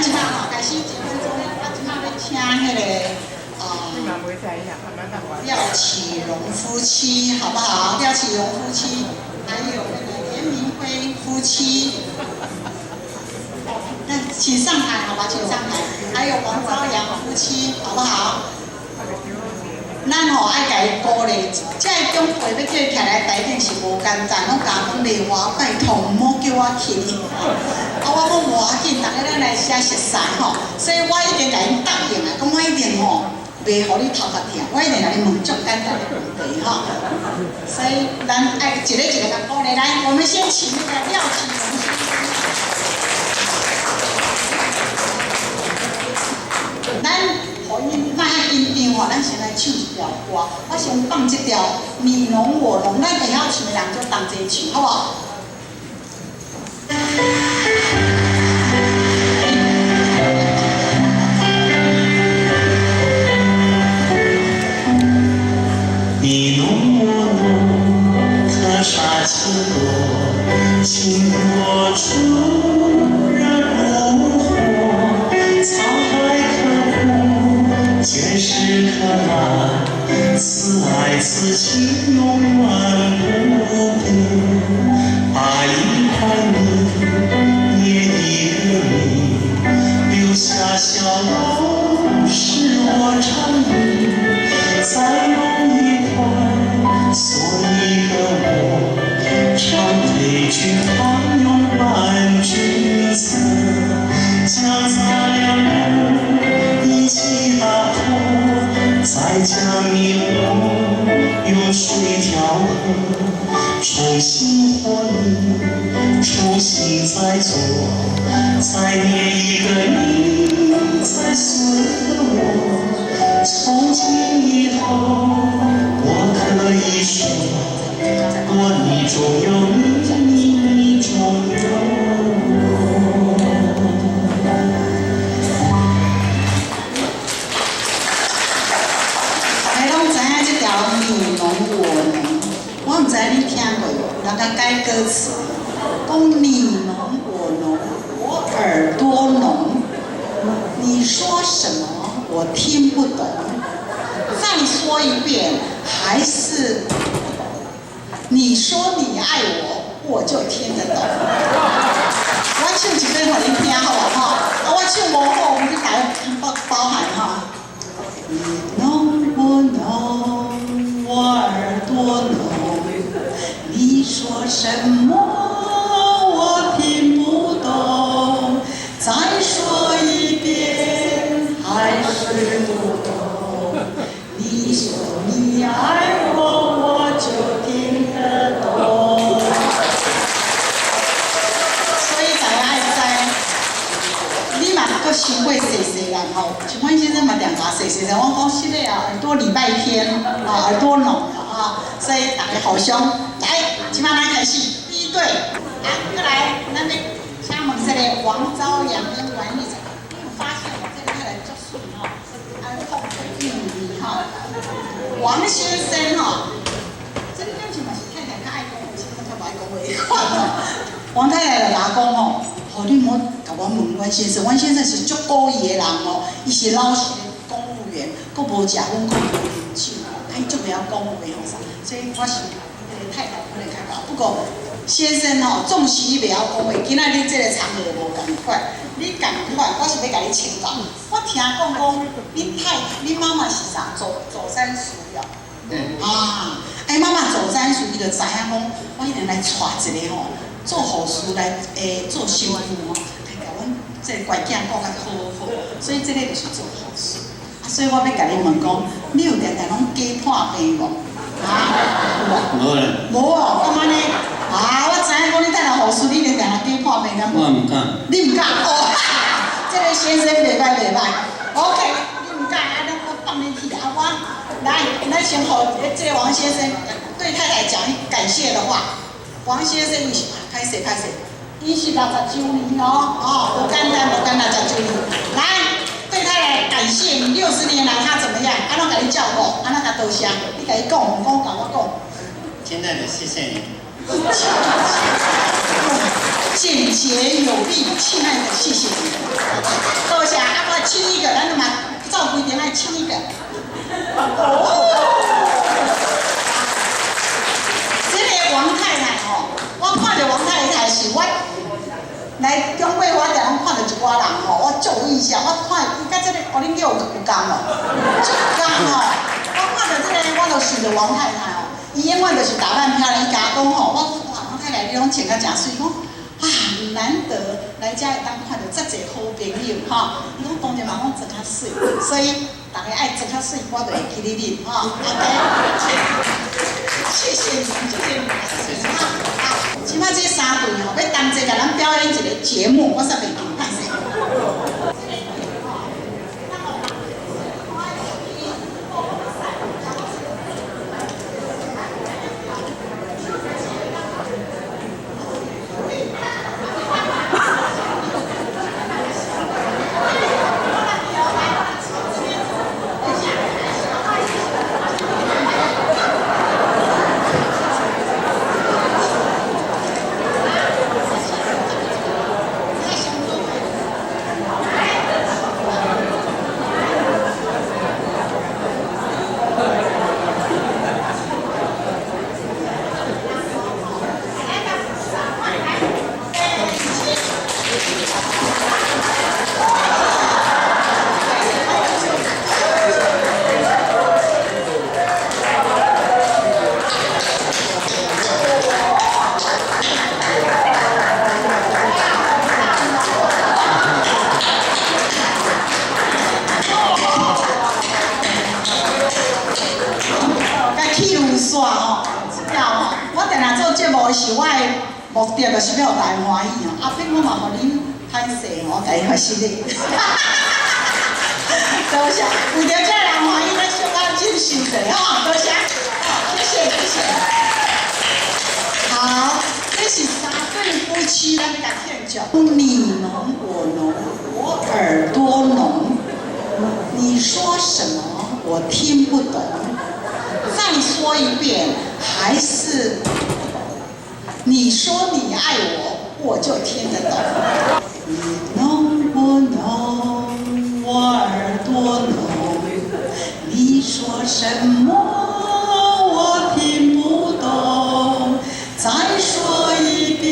咱這馬吼開始1分鐘，啊，這馬欲請彼个廖啟榮夫妻，好不好？廖啟榮夫妻，還有那個連明輝夫妻，那請上台，好吧？請上台。還有王昭陽夫妻，好不好？咱吼愛共伊鼓勵，這个長輩欲叫伊徛來台頂是無簡單，攏共我講麗華，拜託毋好叫我起。啊，我講無要緊，逐家咱來寫熟似吼，所以我已經共𪜶答應啊，講我一定吼袂予你頭殼疼，我一定共你問足簡單的問題吼。所以咱愛一个一個共鼓勵，來，我們先請那個廖啟榮先生。咱予𪜶莫遐緊張吼，咱先來唱一條歌。我先放這條你儂我儂，咱會曉唱的人就同齊唱，好無？你儂我儂，河沙情多，情多處人不惑，滄海可枯，劍石可爛，此愛此情永遠不變。把一塊泥捏一個你，留下笑容是我禪意，再用一塊塑一個我，常陪君芳永伴君側，將咱兩人一起打破，再將你我用水調和，重新和泥，重新再做，再捏一個你，再塑一個我。從今以後，我可以說，我你中有你，你你中有我。大家攏知影這條你儂我儂，我毋知你聽過無？人家改歌詞，講你儂我儂，我耳朵聾，你說什麼我聽不懂，再說一遍還是不懂。你說你愛我，我就聽得懂。我唱一遍予恁聽好無吼？啊，我唱無好，你大家包包涵哈。你儂我儂，我耳朵聾，你說什麼我聽不懂，再說一遍還是不懂。你說你愛我，我就聽得懂。所以大家愛知，你嘛閣傷過細細漢吼，像阮先生嘛定共細細漢，我講是的啊，耳朵禮拜天啊，耳朵聾啊，所以大家互相來，這馬咱開始第一對，啊，過來，咱欲請問這个王昭陽跟阮玉成，你有發現我這個太太足媠吼，啊，控韻味吼，王先生吼，這個感情嘛是太太較愛講話，先生較無愛講話。王太太就共我講吼，吼你莫共我問阮先生，阮先生是足古意的人哦，伊是老實的公務員，閣無食薰，閣無啉酒，啊伊足袂曉講話吼啥，所以我想這個太太可能較𠢕。不過先生吼，縱使你袂曉講話，今仔日這個場合無仝款，你仝款，我是欲共你請教。我聽講講，你太你媽媽是啥？走山塾哦。啊，哎，媽媽走山塾，伊就知影講，我一定來娶一個吼，做護士來做新婦吼，來共阮這個乖囝顧較好好，所以這個就是做護士。啊，所以我欲共你問講，你有定定攏假破病無？啊，有無？無咧。無哦，敢按呢？啊，我知影講你等下護士，你一定定定假破病敢無？我毋敢。你毋敢？哦，這個先生袂䆀袂䆀。OK，你毋敢，啊，咱我放你去啊，我來，咱先予這個王先生對太太講感謝的話。王先生伊是歹勢歹勢，伊是60週年哦，哦，無簡單無簡單，六十週年。來，對太太感謝你60年來他怎麼樣？按怎共你照顧？按怎共多謝？你共伊講，毋講共我講。親愛的，謝謝你。簡潔有力，親愛的，謝謝你。多謝，啊，我親一個，咱嘛照規定愛親一個。哦，這个王太太吼，我看著王太太是我來中國，我定攏看著一寡人吼，我足有印象。我看伊佮這个烏龍有仝無？足仝吼！我看著這个，我就想著王太太吼，伊永遠就是打扮漂亮。伊共我講吼，我講哇，王太太你攏穿甲誠媠，講啊難得來遮會當看著遮濟好朋友吼。伊講當然嘛攏穿較媠，所以逐家愛穿較媠，我就會記得恁吼。OK，謝謝你，謝謝你，謝謝哈。好，這擺這三對吼，欲同齊共咱表演一個節目，我煞袂記歹勢。煞吼，了吼，我定定做節目時，我的目的就是欲予大家歡喜吼。啊，變我嘛予恁歹勢吼，我共伊發失禮。多謝，為著這人歡喜，咱小可忍受者吼，多謝，好，謝謝謝謝。好，這是三對夫妻，咱欲共慶祝。你儂我儂，我耳朵聾，你說什麼我聽不懂。再說一遍，還是不懂。你說你愛我，我就聽得懂。你儂我儂，我耳朵聾，你說什麼我聽不懂。再說一遍，